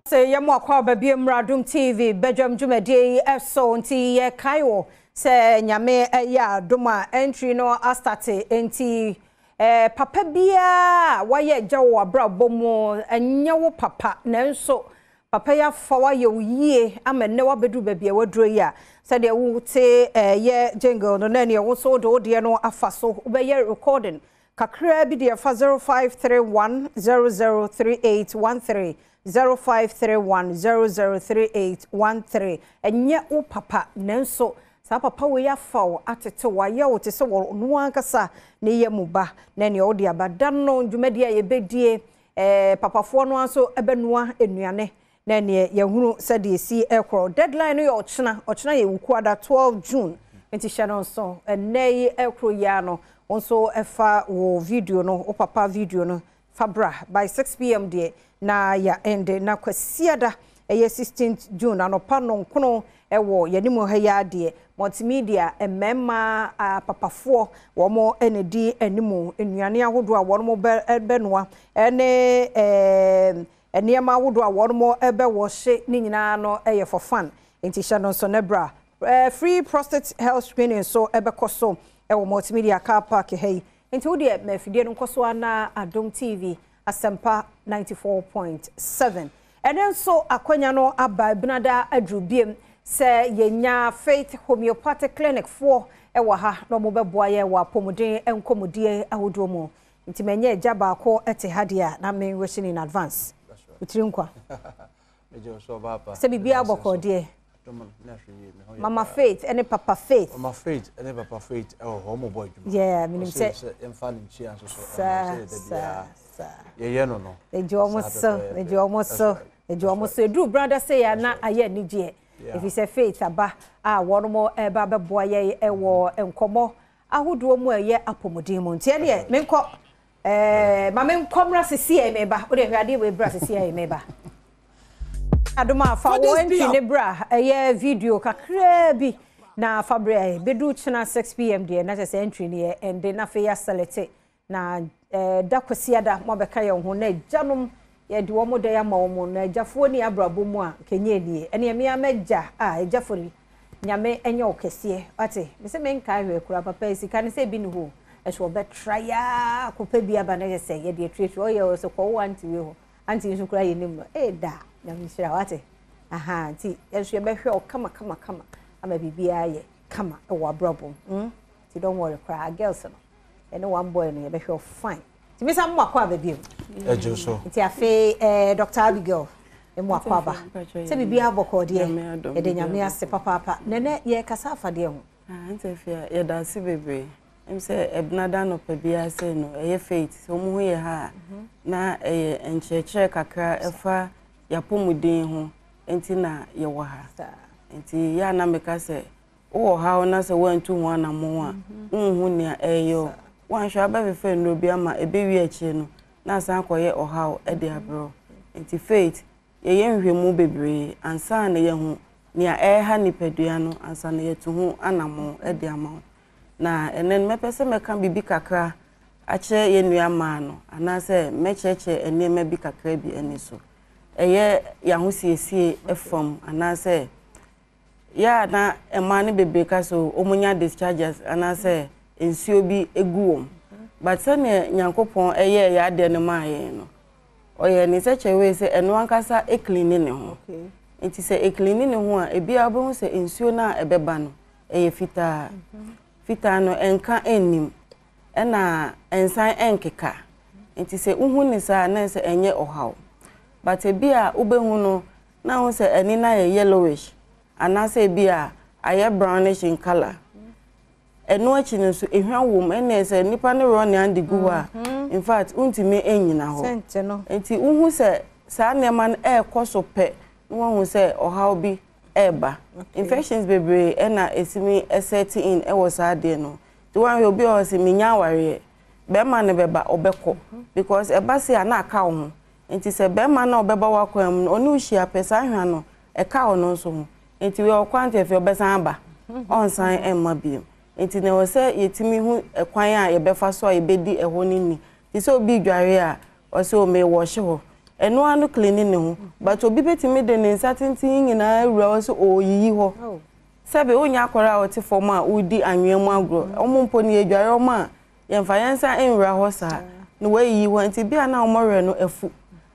Sɛ yɛma wo akwaaba bio mmra Adom TV bɛdwam dwumadie yi so nti yɛkae wo sɛ Nyame yɛ adom a entry no astarte nti papa biara a wayɛ agya wɔ w'abrabɔ mu ɛnyɛ wo papa nanso papa yi afa wo ayɛ wo yie ama nnɛ wabɛduru baabi a waduro yi a sɛdeɛ wote yɛ jingle no na ɛneɛ wo nso wode wo deɛ no afa so wobɛyɛ recording Kakraa bi deɛ fa 0531 003813, 0531 003813. Ɛnyɛ wo papa nanso saa papa wei afa wo atete wo ayɛ wo te sɛ ɔno ankasa ne yam ba na nea ɔde aba da no dwumadie a yɛbɛdie eh, papafoɔ no ara nso bɛnoa nnuane Na ɛneɛ yɛahunu sɛdeɛ ɛsi ɛkorɔ. Deadline no yɛ ɔkyena, ɔkyena yɛ Wukuada 12 June, nti hyɛ no nso. Ɛnnɛ yi ɛkorɔ yi ara no, wo nso fa wo video no, wo papa video no fa bra by 6pm deɛ na yɛ ende. Na Kwasiada ɛyɛ 16th June anɔpa nnɔnkono ɛwɔ yɛn anim ha yi ara deɛ, Multimedia mmarima apapafoɔ wɔn na ɛdi anim, nnuane ahodoɔ a wɔn bɛnoa ɛne ɛɛ Nneɛma ahodoɔ a wɔnom bɛ wɔhye ne nyinaa no yɛ for fun nti hyɛ no nso na bra. Free prostate health screening nso bɛkɔ so wɔ Multimedia car park ha yi nti wo deɛ ma afidie no nkɔ so ara na Adom TV Asɛmpa 94.7. Ɛnɛ nso akwanya no aba Ebinada aduru biem sɛ yɛnya Faith Homeopathic Clinic foɔ wɔ ha na wɔbɛboa yɛn wɔ apɔmuden nkɔmmɔdie ahodoɔ mu. Nti manya agya baako te ha deɛ a na me wishing in advance. Wo tiri nkwa. Sɛ biribiara bɔkɔɔ deɛ. Mama Faith ne Papa Faith. Mama Faith ne Papa Faith ɛwɔ hɔ wɔn bɔ adwuma. Yeah, menim sɛ. Sɛ yɛmfa ne nkyia nso so. Saa saa saa. Yɛyɛ no no. Megye wɔn so, megye wɔn so, megye wɔn so. Eduru brada sɛ yɛ na ayɛ anigyeɛ. Efisɛ Faith aba a wɔn ɛba bɛboa yɛn ɛwɔ nkɔmɔ ahodoɔ mu a ɛyɛ apɔmuden mu nti ɛneɛ menkɔ ɛɛ ma menkɔ mmra sisi a meba wode hwɛ adeɛ wei bra sisi a meba adom a fa wo entry ne bra ɛyɛ video kakraa bi na fa brɛ bɛdu kyena 6pm deɛ na kyɛ sɛ entry ne yɛ ɛnde na afei yɛasɛlɛte Na da Kwasiada moabɛka yɛn ho na agyanom yɛde wɔn dɛ ama wɔn na agyafoɔ nni abrabɔ mu a nka ɛnyɛ nie ɛneɛ me ara m'agya a agya fori Nyame ɛnyɛ wo kɛseɛ wate me se menkae hwee koraa papa yi sika no sɛ ebi nni hɔ o ɛso ɔbɛtra yaa akɔpɛ bi aba na kyɛ sɛ yɛde atuatua ɔyɛ ɔsɛ kɔwo auntie wei hɔ auntie nso koraa yɛnim no ee da Nyame nhyira wate aha nti yɛn nso yɛbɛhwɛ wo kama kama kama ama biribiara yɛ kama ɛwɔ abrabɔ mu mm nti don't worry koraa girls no Ɛne one boy no yɛbɛhwɛ wo fine. Nti mesa mo akɔ aba bio. Ɛgye so. Nti afei eh, Dr. Abigail mo akɔ aba. Sɛ biribiara bɔkɔɔ deɛ, yɛde Nyame ase papaapa. Nɛnɛ yɛrekasa afa deɛ ho. Ah, nti afei yɛda ase bebree. Ɛm sɛ ɛbena da anɔpa biara sɛ no ɛyɛ faith sɛ wɔn ho yɛ ha a mhm. na ɛyɛ nkyerɛkyerɛ kakra ɛfa yɛapɔmuden ho nti na yɛwɔ ha. Nti yɛ a na meka sɛ Wowɔ ɔhaw na sɛ woantu ho anammɔn a, wonhu nea ɛreyɛ wo. Woanhwɛ a wobɛfefa nnuro bi ama ɛbɛwie akyire no na asan akɔyɛ ɔhaw de abrɛ wo. Nti Faith, yɛyɛ nhwehwɛmu bebree ansa na yɛahu nea ɛreha nipadua no ansa na yɛatu ho anammɔn de ama wo. Na ɛnnɛ no mɛpɛ sɛ mɛka biribi kakra akyerɛ yɛn nua mmaa no anaasɛ mɛkyerɛkyerɛ nneɛma bi kakra bi ani so. Ɛyɛ yɛn ahosiesie fam anaasɛ Yɛ a na mmaa no bebree ka sɛ wɔnya discharges anaasɛ nsuo bi gu wɔn. But sɛdeɛ Nyankopɔn yɛɛ yɛn adeɛ no maa yɛn no, ɔyɛɛ no in such a way sɛ ɛno ankasa cleani ne ho. Nti sɛ ɛcleani ne ho a, ebia wobɛhu sɛ nsuo no a ɛbɛba no, ɛyɛ fitaa. Fitaa no, ɛnka nnim, ɛna ɛnsan ɛnkeka. Nti sɛ wohu no saa a, na ɛsɛ ɛnyɛ ɔhaw. But ebia wobɛhu no, na wohu sɛ ani no ayɛ yellowish anaasɛ ebi a ayɛ brownish in colour. Ɛno akyi no nso ehwa wom ɛnna sɛ nipa no rɔ nea de gu hɔ a mhm. in fact wontumi nnyina hɔ. Nti wohu sɛ saa nneɛma no ɛrekɔ so pɛ na woahu sɛ ɔhaw bi ɛreba. Infections bebree ɛna ɛtumi ɛsɛte in ɛwɔ saa adeɛ no. Nti woanhwɛ obi a ɔse menya awareɛ bɛrima no bɛba ɔbɛkɔ because ɛba se a na aka wo ho. Enti sɛ barima no a ɔbɛba w'akwan mu no, ɔne wo hyia pɛ, saa hwa no, ɛka ɔno nso ho. Enti wei ɔkɔ ankyɛ afei ɔbɛsan aba, ɔnsan mma bio. Enti na ɛwɔ sɛ yɛtumi hu kwan a yɛbɛfa so a yɛbɛdi ɛhɔ no ni. Te sɛ obi redware a, ɔse o mewɔhye hɔ. Ɛno ara no cleani ne ho. But obi bɛtumi de ne nsa tenten yi nyinaa awura hɔ sɛ ɔreyiyi hɔ. Sɛbe wonyɛ akwadaa a ɔte fam a woredi anwea mu agorɔ. Wɔn mpo no yɛdware wɔn a, yɛmfa yɛn nsa nwura hɔ saa. Na wɔayiyi hɔ nti bi a na wɔn werɛ no afu.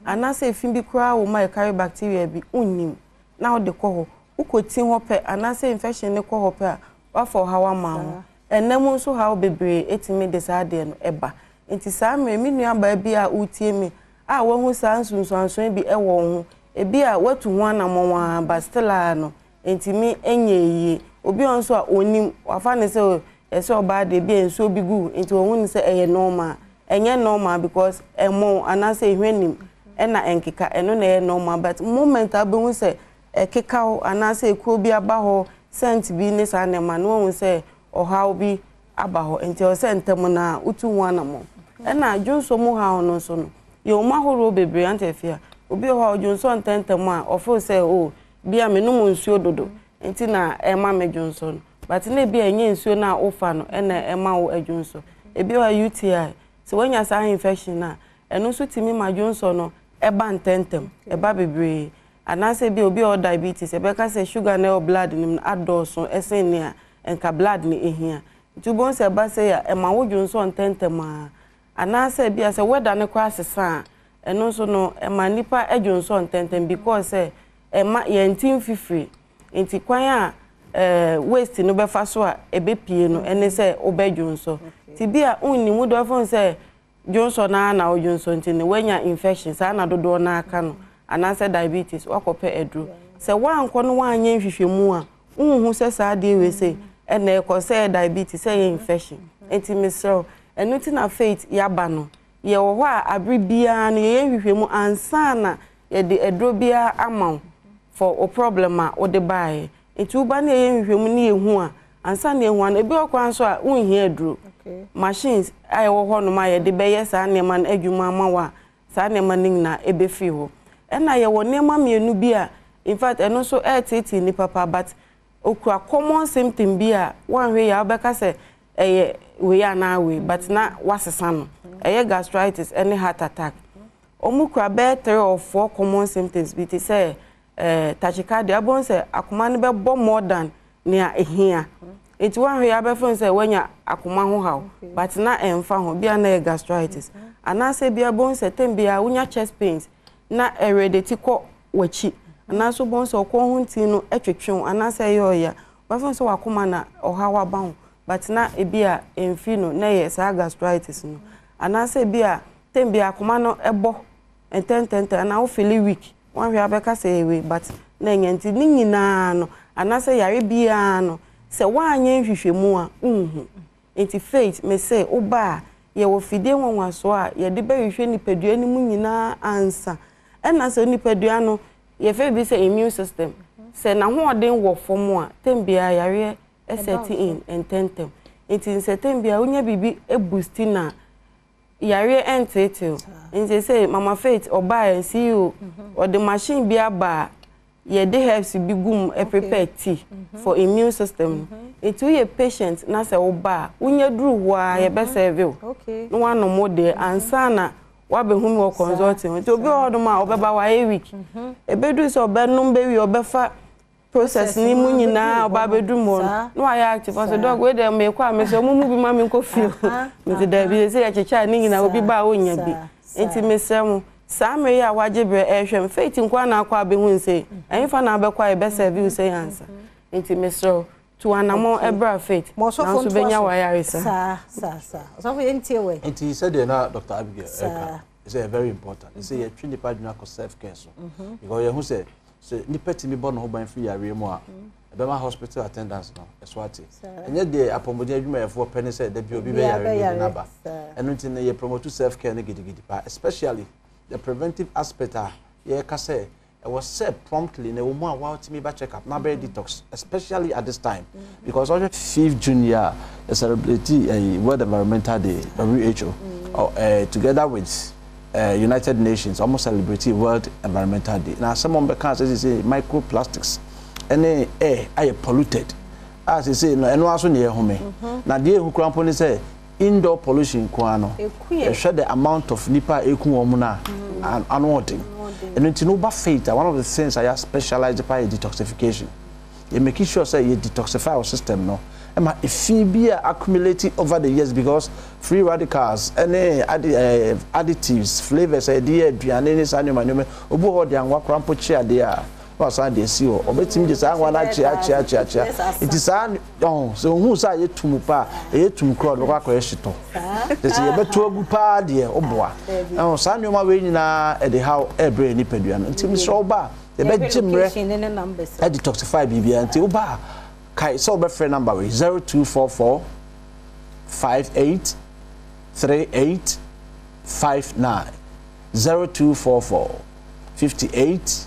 Anaasɛ efi bi koraa wɔ mu a ɛcarry bacteria bi, wonnim. Na wode kɔ hɔ. Wokɔti hɔ pɛ anaasɛ infection no kɔ hɔ pɛ a, woafa ɔhaw ama wo ho. Ɛnna mu nso haw bebree tumi de saa adeɛ no ba. Nti saa mmerɛ yi, me nuabaa bi a woretie me a woahu saa nsunsuansoɔ yi bi wɔ wo ho, ebi a woatu ho anammɔn ara but still ara no, ɛntumi nyɛɛ yie. Obi wɔ hɔ nso a ɔnnim, wafa no sɛ ɛsɛ ɔbaa deɛ ebi a nsuo bi gu nti ɔhu no sɛ ɛyɛ normal. Ɛnyɛ normal because ɛmmɔ wo anaasɛ ehwa nnim ɛna ɛnkeka, ɛno na ɛyɛ normal but moment a wobɛhu sɛ ɛkeka wo anaasɛ ekuro bi aba hɔ, scent bi ne saa nneɛma no, woahu sɛ ɔhaw bi aba hɔ nti ɛwɔ sɛ ntɛm no ara wotu ho anammɔn. Ɛna dwonsɔ mu haw no nso no, yɛwɔ mu ahoroɔ bebree Auntie Afia. Obi wɔ hɔ a ɔdwonsɔ ntɛmntɛm a ɔfeel sɛ oh bi a menom nsuo dodo nti na ɛma me dwonsɔ no. But na ebi a ɛnyɛ nsuo no a wofa no na ɛma wo dwonsɔ. Ebi wɔ hɔ a UTI, sɛ woanya saa infection no a, ɛno nso tumi ma dwonsɔ no ba ntɛmntɛm, ɛba bebree. Anaasɛ ebia obi a ɔwɔ diabetes, yɛbɛka sɛ sugar no a ɛwɔ blood no mu no adɔɔso sen nea nka blood no hia. Nti wobɛhu sɛ ɛba sei a, ɛma wo dwonsɔ ntɛmntɛm ara. Anaasɛ ebia sɛ weather no koraa sesa a, ɛno nso no, ɛma nnipa dwonsɔ ntɛmntɛm because sɛ ɛma yɛnte mfifire. Nti kwan a eh, waste no bɛfa so a ɛbɛpie no, ɛne sɛ wobɛdwonsɔ. Nti bi a wonnim, wode wofo sɛ Dwonsɔ no ara na wodwonsɔ nti no woanya infection, saa na dodoɔ no ara ka no, anaasɛ diabetes, woakɔpɛ aduro. Sɛ woankɔ na woanyɛ nhwehwɛmu a, wonhu sɛ saa adeɛ wei sei ɛna ɛkɔ, sɛ ɛyɛ diabetes, sɛ ɛyɛ infection. Nti mesrɛ wo, ɛno nti na Faith yɛaba no. Yɛwɔ hɔ a abere biara no yɛyɛ nhwehwɛmu ansa na yɛde aduro biara ama wo for wo problem a wode baeɛ. Nti woba na yɛyɛ nhwehwɛmu na yɛhu a, ansa na yɛahu ano. Ebi wɔ hɔ koraa nso a, wonhia aduro. Machines a ɛwɔ hɔnom a yɛde bɛyɛ saa nneɛma no adwuma ama wo a, saa nneɛma no nyinaa ɛbɛfiri hɔ. Ɛna yɛwɔ nneɛma mmienu bi a, in fact, ɛno nso ɛreteetee nnipa paa but ɔkura common symptom bi a woanhwɛ yie a wobɛka sɛ ɛyɛ wei anaa wei but na woasesa no. Ɛyɛ gastritis ne heart attack. Wɔkura bɛyɛ three or four common symptoms bi te sɛ eh, tachycardia, wobɛhu sɛ akoma no bɛbɔ more than nea ehia. Nti woanhwɛ yɛ abɛfo sɛ woanya akoma ho haw, but na ɛmfa ho, bia na ɛyɛ gastritis. Anaasɛ bia wobɛhu sɛ tem bia wonya chest pains na ɛrediate kɔ w'akyi, anaasɛ wobɛhu sɛ ɔkɔn ho ntin no twetwe wo anaasɛ ɛyɛ ɔya. Wobɛfo sɛ w'akoma na ɔhaw aba ho, but na ebi a ɛmfiri no, na ɛyɛ saa gastritis no. Anaasɛ ebi a tem bia akoma no ɛbɔ ntɛntɛntɛm anaa wo feeli weak, Woanhwɛ a wobɛka sɛ ɛyɛ wei but na ɛnyɛ nti ne nyinaa no anaasɛ yare biara no sɛ woanyɛ nhwehwɛmu a wonhu. Nti Faith mese woba a yɛwɔ fidie nwanwasoɔ a yɛde bɛhwehwɛ nipadua no mu nyinaa ansa. Ɛna sɛ nipadua no yɛfrɛ biribi sɛ immune system sɛ n'ahoɔden wɔ fam a tɛm biara yareɛ sɛte in ntɛntɛm. Nti sɛ tɛm biara wonya biribi boosti no a Yareɛ ɛnteetee o. Nti seesei Mama Faith ɔbaeɛ CEO ɔde machine bi aba a yɛde herbs bi gu mu prepare tea for immune system no. Nti woyɛ patient na sɛ woba a wonya duru hɔ ara yɛbɛ serve wo na woanom wo deɛ ansa na woabɛhu me wɔ consulting hɔ. Nti obi wɔ hɔnom a ɔbɛba wayɛ weak. Ɛbɛduru sɛ ɔbɛnom bɛwie ɔbɛfa process ni mu nyinaa ɔba abɛduru mu no na wayɛ active ɔsɛ dɔg wei deɛ meekɔ a mesɛ ɔmo mu bi ma menkɔ fie mese daabi ɛsɛ yɛkyekyɛ a ne nyinaa obi ba a ɔnnya bi nti mesrɛ mo saa mmerɛ yi a wagye berɛ ɛrehwɛ me faith nko ara na akɔ abɛhu nsɛ ɛhefa na abɛkɔ a yɛbɛsɛve wo sɛ ansa nti mesrɛ wo tu anammɔn ɛbra faith nanso bɛnya w'ayaresa. Saa saa saa ɔsɔfo yɛntie wɛ. Nti sɛdeɛ na Dr. Abigail ɛka sɛ very important sɛ yɛtwe nipa adwene akɔ self care so because yɛhu sɛ Sɛ nipa tumi bɔ ne ho ban firi yareɛ mu a, ɛbɛma hospital attendance no ɛso ate. Ɛnyɛ deɛ apɔmuden adwumayɛfoɔ pɛ ne sɛ da bi obi bɛyare ne yɛde no aba. Ɛno nti no yɛ promote self care no gidigidi paa especially the preventive aspect a yɛreka sɛ ɛwɔ sɛ promptly na ɛwɔ mu a wɔatumi ba check up na abɛyɛ detox especially at this time because ɔhwɛ 5th June yi a yɛ celebrate ɛyi World Environmental Day WHO uh, together with uh, United Nations wɔn celebrate World Environmental Day na asɛm wɔn bɛka sɛ sɛ microplastics ɛne air ayɛ polluted a sɛ no ɛno aso na yɛhome na deɛ ehu kura mpo ne sɛ indoor pollution nko ara no yɛhwɛ the amount of nipa a eku wɔn no a ano ɔden. Ɛno nti no woba Faith a, one of the things a yɛ specialize paa yɛ detoxification. Yɛ make sure sɛ yɛ detoxify wo system no ma efi bi a accumulate over the years because free radicals ɛne adi eh, additives, flavours a yɛde yɛ aduane ne saa nneɛma nneɛma. Obi wɔ hɔ ɔde anwa koraa mpo kye adeɛ a na wasan de asi hɔ. Ɔbɛtumi de saa anwa no akye akye akye akye. Nti saa ɔho sɛ ohun sɛ ayɛ tum paa ɛyɛ tum koraa ɔde bɛkɔ akɔyɛ hyetɔ. Kyerɛ sɛ yɛbɛto agu paa deɛ woboa. Ɛho saa nneɛma wei nyinaa ɛde haw ɛrebrɛ yɛn nipadua no. Nti mesrɛ wo ba a yɛbɛgye mmerɛ detoxify biribiara. Nti woba a kae sɛ wobɛfrɛ number wei 0244 58 38 59 0244 58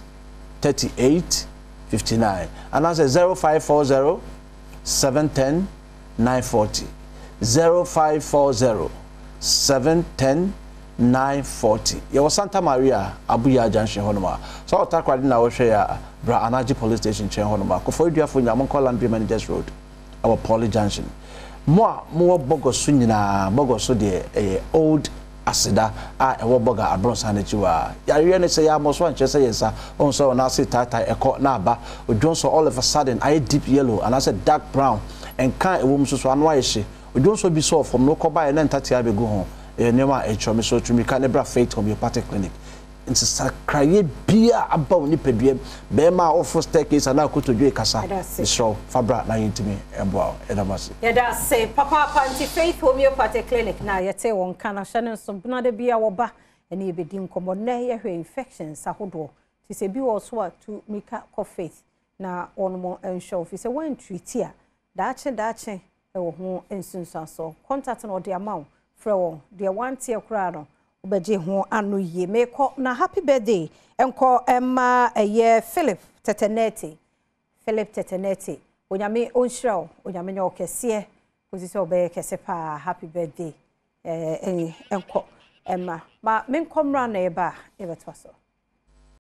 38 59 anaasɛ 0540 710 940 0540 710 940. Yɛwɔ Santa Maria Abuya Junction hɔnom a. Sɛ ɔwɔ Takoradi na wohwɛ yɛ a, bra Anagye Police Station nkyɛn hɔnom a. Koforidua nyinaa monkɔ Landry Managers Road ɛwɔ Poly Junction. Mo a mowɔ Bɔgɔ so nyinaa, Bɔgɔ so deɛ ɛyɛ Old Aseda a ɛwɔ Bɔga Abronsan no akyi hɔ a. Yareɛ no sɛ yɛammɔ so ankyerɛ sɛ yɛn nsa, wohu sɛ wo nan ase taetae ɛkɔ na aba, odwonsɔ all of a sudden ayɛ deep yellow anaasɛ dark brown, nka a ɛwɔ mu nso so ano ayɛ hye, odwonsɔ bi sɔɔ fam na wokɔbaeɛ na ntatea abɛgu ho. Ɛyɛ nneɛma a ɛkyerɛ me so tu mmirika ne bra Faith Homeopathic Clinic. Nsakraeɛ biara aba wo nipadua mu, barima a woforo staircase anaa kotodwe rekasa, mesrɛ wo fa bra na yɛntumi mmoa wo. Yɛda mo ase. Yɛda ase papaapa nti Faith Homeopathic Clinic na yɛte wɔn nka no ahyɛ no nso benada bi a wɔba ɛne yɛbɛdi nkɔmmɔ. Nnɛ yɛhwɛ infections ahodoɔ nti sɛ bi wɔ so a tu mmirika kɔ Faith na wɔn nhwɛ wo fi sɛ wɔantreat a daakye daakye ɛwɔ ho nsunsuansoɔ. Contact na ɔde ama wo, frɛ wɔn deɛ wanteɛ koraa no wobɛgye ho ano yie. Meekɔ na happy birthday nkɔ ɛma ɛyɛ Philip Tetenete. Philip Tetenete, Onyame ɔnhyira wo, Onyame nyɛ wo kɛseɛ kɔsi sɛ wobɛyɛ kɛse paa. Happy birthday ɛɛ nkɔ ɛma ma menkɔ mmra na yɛba a yɛbɛtoa so.